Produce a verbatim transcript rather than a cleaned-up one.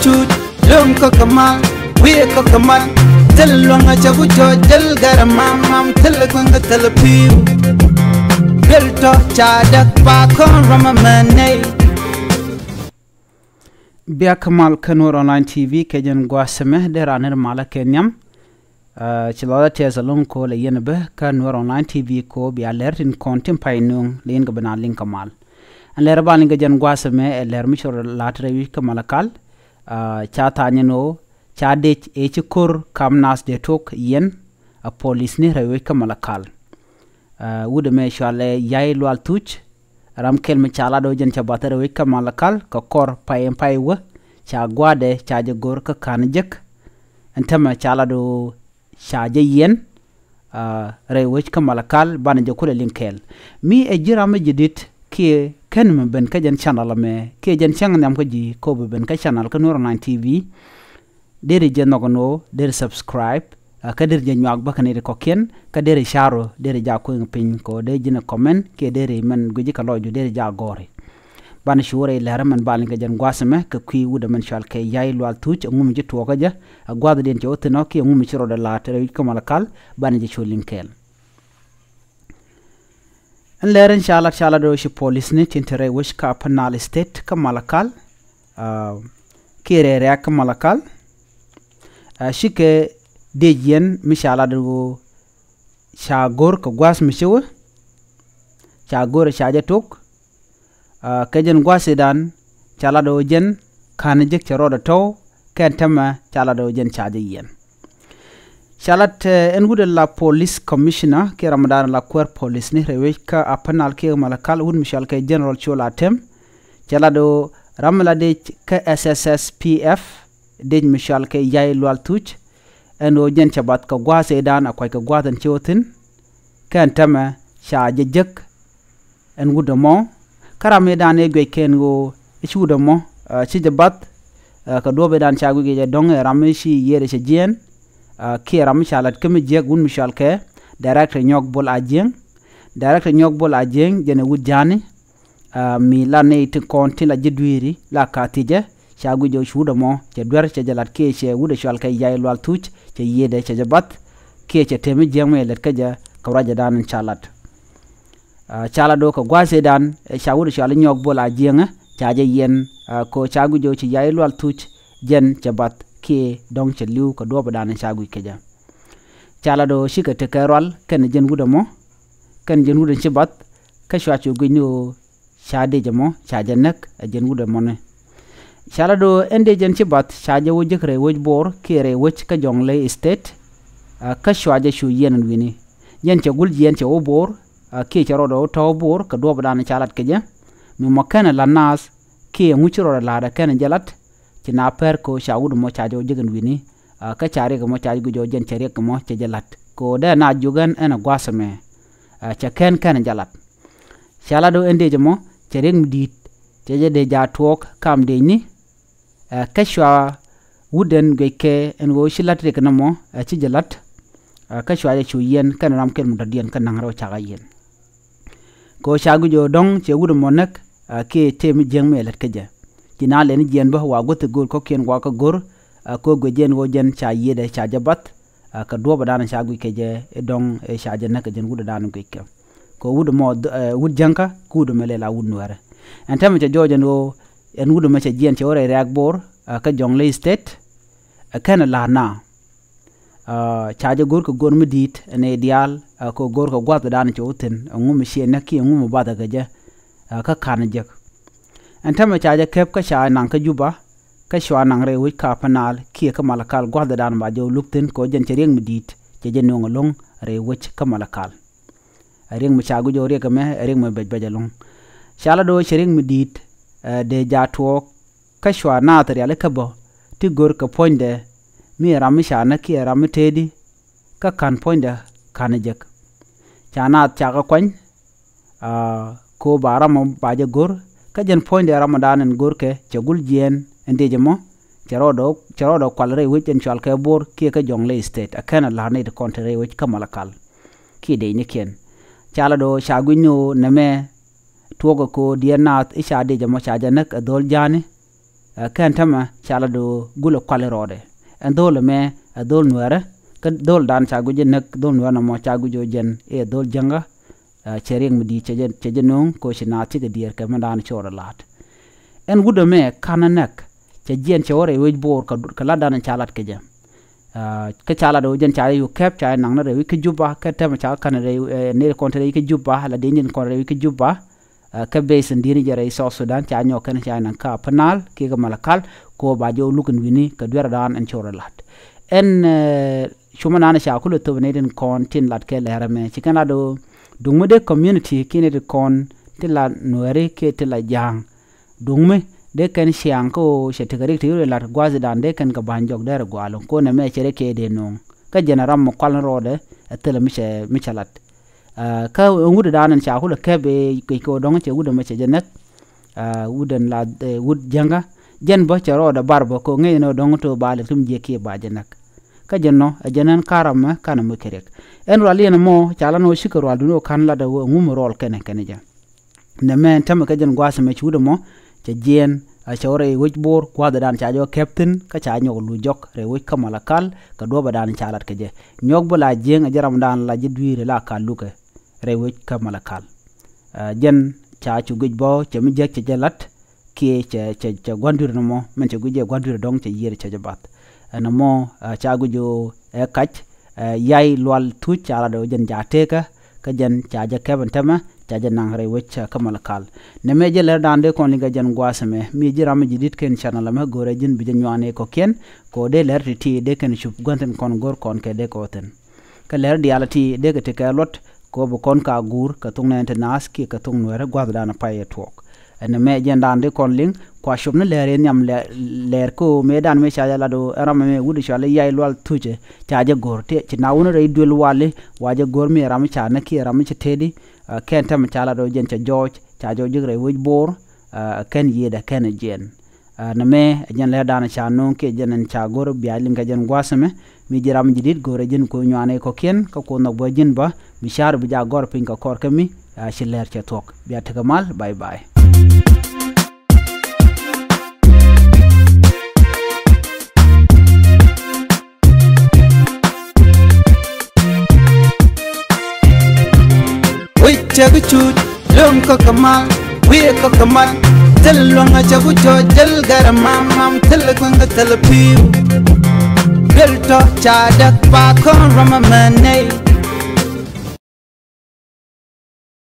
Tuc luŋ kä kä mal, wi̱i̱ kä kä mal. Thil luŋ a cɛ ku cɔ jäl gɛr mam mam, thil kuŋ kä thil pi̱w. Duel tɔ ca däk pa kɔn rɔm a mɛ nɛy. Bia kä mal kä Nuɔr Online T V kɛ jɛn gua̱a̱th ɛmɛ, dee raan nir malä kɛ nhiam. Ci lɔcdä tɛth ɛlɔ̱ŋ ko̱ lɛ yɛn bä kä Nuɔr Online T V ko̱ bia lɛr tin kɔn tin pay nuŋ lɛ yɛn kɛ bi na liŋ kä mal. Ɛn lɛr ba liŋ kɛ jɛn gua̱a̱th ɛmɛ ɛ lɛr mi cor la̱t rɛy wi̱c kä Malakal. Ca tha̱a̱ny ɛn ɣöö ca dec ëë ci ko̱r kam naath dee tok yɛn a polisni rɛy wi̱c kä Malakal. Wut ɛmɛ cɔalɛ Yay Lual Thuc. Ram kɛl mi ca lat ɣöö jɛn cɛ bath rɛy wec kä Malakal kɛ kɔr pay ɛn pay wä. Ca gua̱a̱dɛ ca jɛ go̱r kä ka̱n jek. Ɛn tämɛ ca lat ɣöö ca jɛ yiɛn rɛy wec kä Malakal, banɛ jɛ kulɛ liŋ kɛɛl. Mi ɛ ji̱ ram mi ji̱ di̱t kiɛ kɛn mi ben kä jɛn channel ɛmɛ kiɛ jɛn cäŋ nhiam kä ji̱ ko̱ bi ben kä channel kä Nuɔr Online T V. Deri jɛ nhɔk ɛn ɣöö deri subscribe, kä deri jɛ nyuak bäkɛ ni ri kɔ̱kiɛn, kä deri share, deri jɛ a kueŋ piny kɛ ɣöö dee ji̱n ɛ comment kiɛ deri mɛn guici kɛ lɔcdu deri jɛ a gɔ̱ri. Banɛ cu rɛy lɛr mɛn ba liŋ kɛ jɛn gua̱a̱th ɛmɛ kɛ kui̱ wut ɛmɛn cɔal kɛ Yay Lual Thuc, ɛŋu mi ci tuɔɔkä jɛ, ɛ gua̱a̱th diɛn cɛ wä thi̱n ɔ kiɛ ɛŋu mi ci rɔɔdɛ la̱t rɛy wi̱c kä Malakal, banɛ jɛ cu liŋ kɛɛl. Ɛn lɛr in ca lat ca lat ɣöö ci polisni tin te rɛy wec kä Upper Nile State kä Malakal kiɛ rɛy rɛ̈ɛ̈k kä Malakal. Cikɛ dec yɛn mi ca lat ɣöö ca go̱r kɛ gua̱a̱th mi ci wä, ca go̱r ca jɛ tok. Kɛ jɛn gua̱a̱th idan ca lat ɣöö jɛn ka̱n jek cɛ rɔɔdɛ tɔ̱w kɛn tämɛ ca lat ɣöö jɛn ca jɛ yiɛn. Ca lat ɛn wut ɛ la police commissioner kiɛ ram dan la kuäär polisni rɛy wec kä Upper Nile kiɛ Malakal, wut mi cɔal kɛ General Col Atem. Ca lat ɣöö ram mi la dec kä S S S P F, dec mi cɔal kɛ Yay Lual Thuc, ɛn ɣöö jɛn cɛ bath kɛ gua̱a̱th idan a kuac kɛ gua̱a̱th ɛn ci wä thi̱n. Kɛn tämɛ ca jɛ jek ɛn wut ɛmɔ. Kä ram idan ëë guic kɛn ɣöö i̱ ci wut ɛmɔ ci jɛ bath kɛ duɔ̱ɔ̱p idan ca guic kɛ jɛ dɔ̱ŋ ɛ ram i̱ ci yiëëdɛ cɛ jiɛɛn. Kiɛ ram i̱ ca lat kä mi jiäk wut mi cɔal kɛ Director Nyɔk Bol Ajiɛŋ. Director Nyɔk Bol Ajiɛŋ jɛn ɛ wut ja̱a̱ni mi la nɛy ti kɔn tin la ji̱ dui̱ri la ka thiecä. Ca guic jɛ cu wut ɛmɔ cɛ duer cɛ jɛ lat kiɛ cɛ wut ɛ cɔal kɛ Yay Lual Thuc cɛ yiëëdɛ cɛ jɛ bath kiɛ cɛ tëmi jiäk mi lät kä jɛ kɛ ruacɛ dan in ca lat. Ca lat do̱ kɛ gua̱a̱th idan ɛ ca wut ɛ cɔal i̱ Nyɔk Bol Ajiɛŋä ca jɛ yiɛn. Kɛ ca guic jɛ ci Yay Lual Thuc jɛn cɛ bath kiɛ dɔ̱ŋ cɛ li̱w kɛ duɔ̱ɔ̱p idan in ca guic kɛ jɛ. Ca lat do̱ cikɛ tekɛ rual kɛn jɛn wut ɛmɔ kɛn jɛn wut ɛn ci bath. Kä cua cu guic ni ɣöö ca dec ɛmɔ ca jɛ näk ɛ jɛn wut ɛmɔni. Ca lat ɣöö ɛn dec ɛn ci bath ca jɛ wä jek rɛy wec Bor kiɛ rɛy wec kä Jonglei State. Kä cua jɛ cu yiɛn ɛn wi̱ni. Yɛn cɛ gul jiɛɛn cɛ wä Bor kiɛ cɛ rɔɔdɛ wä tɔ̱ Bor kɛ duɔ̱ɔ̱pdan ca lat kɛ jɛ. Mi mɔ kɛnɛ la̱t naath kiɛ ŋuci rɔɔdɛ la̱tdɛ kɛnɛ jɛ lat. Ci na pɛr kɛ ɣöö ca wut ɛmɔ ca jɛ wä jek ɛn wi̱ni. Kä ca riɛk ɛmɔ ca jɛ guic ɣöö jɛn cɛ riɛk ɛmɔ cɛ jɛ la̱t kɛ ɣöö dee na jiök ɛn ɛn ɛ gua̱a̱th ɛmɛ. Cɛ kɛn kɛnɛ jɛ la̱t. Ca lat ɣöö ɛn dec ɛmɔ cɛ riɛk mi di̱i̱t cɛ jɛ dee jaat tuɔɔk kam decni. Kä cua wut ɛn guic kɛ ɛn ɣöö ci la̱t riɛk ɛn ɛmɔ ɛ ci jɛ la̱t. Kä cua jɛ cu yiɛn kɛn ram kɛl mi dɔ̱diɛn kä na̱ŋ rɛw cakɛ yiɛn. Kɛ ɣöö ca guic ɣöö dɔ̱ŋ cɛ wut ɛmɔ näk kiɛ tëë mi jiäk mi ɛ lät kä jɛ. Ci na lɛni jiɛn bä wa guäth i̱ go̱o̱r kɔ̱kiɛn wa kä go̱r. Kɛ ɣöö guic jɛ ɛn ɣöö jɛn ca yiëëdɛ ca jɛ bath. Kɛ duɔ̱ɔ̱pdan ca guic kɛ jɛ i̱ dɔ̱ŋ ɛ ca jɛ näk kɛ jɛn wut ɛ dan guic kɛ. Kɛ wut ɛmɔ wut jäŋkä kä wut ɛmɛ lɛ la wut nuɛɛrɛ. Ɛn täämɛ cɛ jɔɔc ɛn ɣöö ɛn wut ɛmɛ cɛ jiɛn cɛ wä rɛy rɛ̈ɛ̈k Bor kä Jonglei State. Ɛ kɛn ɛ la̱a̱t na ca jɛ go̱r kɛ go̱r mi di̱i̱t ɛn ɛ diaal kɛ go̱r kɛ gua̱thdan cɛ wä thi̱n ɛŋu mi ciɛ näk kiɛ ɛŋu mi bathɛ kɛ jɛ. Kä ka̱n jek ɛn täämɛ ca jɛ kɛp kä ca naŋ kä Juba. Kä cua naŋ rɛy wec kä Upper Nile kiɛ kä Malakal gua̱thdan ba jɛ wä luk thi̱n kɛ wä jɛn cɛ riɛk mi di̱i̱t cɛ jɛ nööŋ ɛlɔ̱ŋ rɛy wec kä Malakal. Ɛ riɛk mi ca guic ɣöö riɛk ɛmɛ ɛ riɛk mi bɛc bɛc ɛlɔ̱ŋ. Ca lat ɣöö cɛ riɛk mi di̱i̱t dee jaat tuɔɔk. Kä cua naath rialikä bä ti gör kɛ puɔ̱nydɛ mi ɛ ram mi ca näk kiɛ ram mi tëëdi. Kä ka̱n puɔ̱nydɛ ka̱n jek. Ca naath cakɛ kuany. Kɛ ɣöö ba ramɔ ba jɛ go̱r kä jɛn puɔ̱nydɛ ramɔdan ɛn go̱rkɛ cɛ gul jiɛɛn ɛn dec ɛmɔ. Cɛ rɔɔdɛ kual rɛy wec ɛn cɔalkɛ Bor kiɛ kä Jonglei State ɛ kɛn ɛ la̱r nɛy ti kɔn te rɛy wec kä Malakal. Kiɛ decnikiɛn ca lat ɣöö ca guic ni ɣöö nɛmɛ tuɔɔkɛ kɛ ɣöö diɛɛr naath i̱ ca dec ɛmɔ ca jɛ näk ɛ dho̱l ja̱a̱ni. Ɛ, kɛn tämɛ ca la do̱ gulɛ kual i̱ rɔɔdɛ. Ɛn dho̱l ɛmɛ ɛ dho̱l nuɛɛrä, kä dho̱l dan ca guic jɛ näk, dho̱l nuɛɛrä nɔmɔ ca guic jɛ jɛn i̱ ɛ dho̱l jäŋä. Ɛ, cɛ riɛk mi di̱i̱t cɛ jɛ, cɛ jɛ no̱o̱ŋ kɛ ɣöö ci naath cikɛ diɛɛr kɛ mi dan cɛ wä rɔ la̱t. Ɛn wut ɛmɛ ka̱n ɛ näk, cɛ jiɛn cɛ wä rɛy wec Bo̱o̱r kɛ, kɛ lat dan ca lat kɛ jɛ. Ɛ, kä ca lat ɛ wec jɛn ca jɛ yuk kɛp ca jɛ naŋ ni rɛy wec kä Juba, kä tämɛ ca kän rɛy, ɛ, nɛy kɔn te rɛy wec kä Juba, la dieny diɛn kɔn rɛy wec kä Juba. Ɛ, kä basin di̱i̱t ni jɛ rɛy South Sudan ca nyɔk kɛn ca jɛ naŋ kä Upper Nile kiɛ kɛ Malakal, kɛ ɣöö ba jɛ wä luk in wi̱ni kɛ duer dan ɛn cɛ wä rɔ la̱t. Ɛn, ɛ, cumä nan ca kulɛ thop nɛy tin kɔn tin lat kɛ lɛr ɛmɛ. Ci kɛn lat ɣöö duŋ mi dee community kiɛ nɛy tin kɔn tin la nuɛɛri kiɛ tin la ja̱a̱ŋ. Duŋ mi dee kɛn ciaŋ kä ɣöö cɛ tekɛ rik ti ɣöö lat gua̱a̱th dan dee kɛn kɛ ba̱ny jɔk derɛ gua̱a̱l ɣöö kɔn ɛmɛ cɛ rɛ kɛ dee no̱o̱ŋ. Kä jɛn ɛ ram mi kual ni rɔɔdɛ ɛ thilɛ mi cɛ, mi cɛ lat. Ɛ, kä wut dan ɛn ca kulɛ kɛp ɛ kɛ kɛ ɣöö dɔ̱ŋ cɛ wut ɛmɛ cɛ jɛ näk. Ɛ, wut ɛn la, ɛ, wut jäŋä. Jɛn bä cɛ rɔɔdɛ bar bä kɛ ɣöö ŋäc ɛn ɣöö dɔ̱ŋ to̱ ba lɛ tum jiɛk kiɛ ba jɛ näk. Kä jɛn nɔ ɛ jɛn ɛn ka̱r ram mɛ ka̱n ɛmɛ kɛ riɛk. Ɛn rual yɛn ɛmɔ ca la nɔ cikɛ rual duŋni ɣöö ka̱n lat ɛ ɣöö ŋum ruɔl kɛnɛ kɛnɛ jɛ. Nɛmɛ ɛn tämɛ kɛ jɛn gua̱a̱th ɛmɛ ci wut ɛmɔ cɛ jiɛɛn, a cɛ wä rɛy wec Bo̱o̱r gua̱a̱th ɛ dan ca jɛ wä kɛp thi̱n kä ca nyɔk luc jɔk rɛy wec kä Malakal kɛ duɔ̱ɔ̱p ɛ dan ca lat kɛ jɛ. Nyɔk bä la jiɛɛn ɛ jɛ ram dan la jɛ dui̱i̱r la ka lukɛ rɛy wec kä Malakal. Ɛ, jɛn ca cu guic bä cɛ mi jiäk cɛ jɛ la̱t kiɛ cɛ, cɛ, cɛ gua̱n dui̱r nɔmɔ min cɛ guic jɛ gua̱n dui̱r dɔ̱ŋ cɛ yiër cɛ jɛ bath. Ɛn ɛmɔ, ɛ, ca guic ɣöö ɛ kac, ɛ, Yay Lual Thuc ca lat ɣöö jɛn ca tekä, kä jɛn ca jɛ kɛp ɛn tämɛ, ca jɛ naŋ rɛy wec, ɛ, kä Malakal. Nɛmɛ jɛ lɛr dan dee kɔn liŋ kɛ jɛn gua̱a̱th ɛmɛ, mi ji̱ ram mi ji̱ di̱t kɛn channel ɛmɛ go̱rɛ ji̱n bi jɛ nyuan i̱ kɔ̱kiɛn, kɛ ɣöö dee lɛr ti̱ti̱ dee kɛn cup gua̱n thi̱n kɔn go̱r kɔn kɛ dee kɛ wä thi̱n. Kä lɛr diaal ti dee kɛ ti kɛ luɔt kɛ ɣöö bi kɔn ka guur kɛ thok nɛɛni ti naath kiɛ kɛ thok nuɛɛri gua̱thdan pay ɛ tuɔɔk. Ɛn ɛmɛ jɛn dan dee kɔn liŋ kua cop ni lɛr in nhiam lɛ-, lɛr kɛ ɣöö mëëdan mëë ca jɛ lat ɣöö ɛn ram ɛmɛ wut cɔal i̱ Yay Lual Thuc ca jɛ go̱r ti ci na wun rɛy duël wali wa jɛ go̱r mi ɛ ram ca näk kiɛ ram mi ci tëëdi. Ɛ, kɛn tämɛ ca lat ɣöö jɛn cɛ jɔɔc ca jɔɔc ji̱k rɛy wec Bo̱o̱r. Ɛ, kɛn yiëëdɛ kɛn ɛ jiɛn. Ɛ, nɛmɛ ɛ jɛn lɛr dan ca no̱o̱ŋ kiɛ jɛn ɛn ca go̱r bia liŋ kɛ jɛn gua̱a̱th ɛmɛ. Mi ji̱ ram ji̱ di̱t go̱rɛ ji̱n ku nyuanɛ kɔ̱kiɛn kä ku nhɔk bä ji̱n bä mi ca̱r bi ja gɔr piny kɛ kɔr kä mi, ɛ, ci lɛr cɛ thuɔ̱k. Bia tekɛ mal, bye bye. Wi̱c cɛ bi cut lom kä kɛ mal, wi̱i̱ kä kɛ mal. Thil luäŋ a cɛ ku cɔ jäl gɛr mam mam, thil kueŋ kä thil pi̱i̱u. Duel tɔ ca däk pa kɔn ram a mɛ nɛy.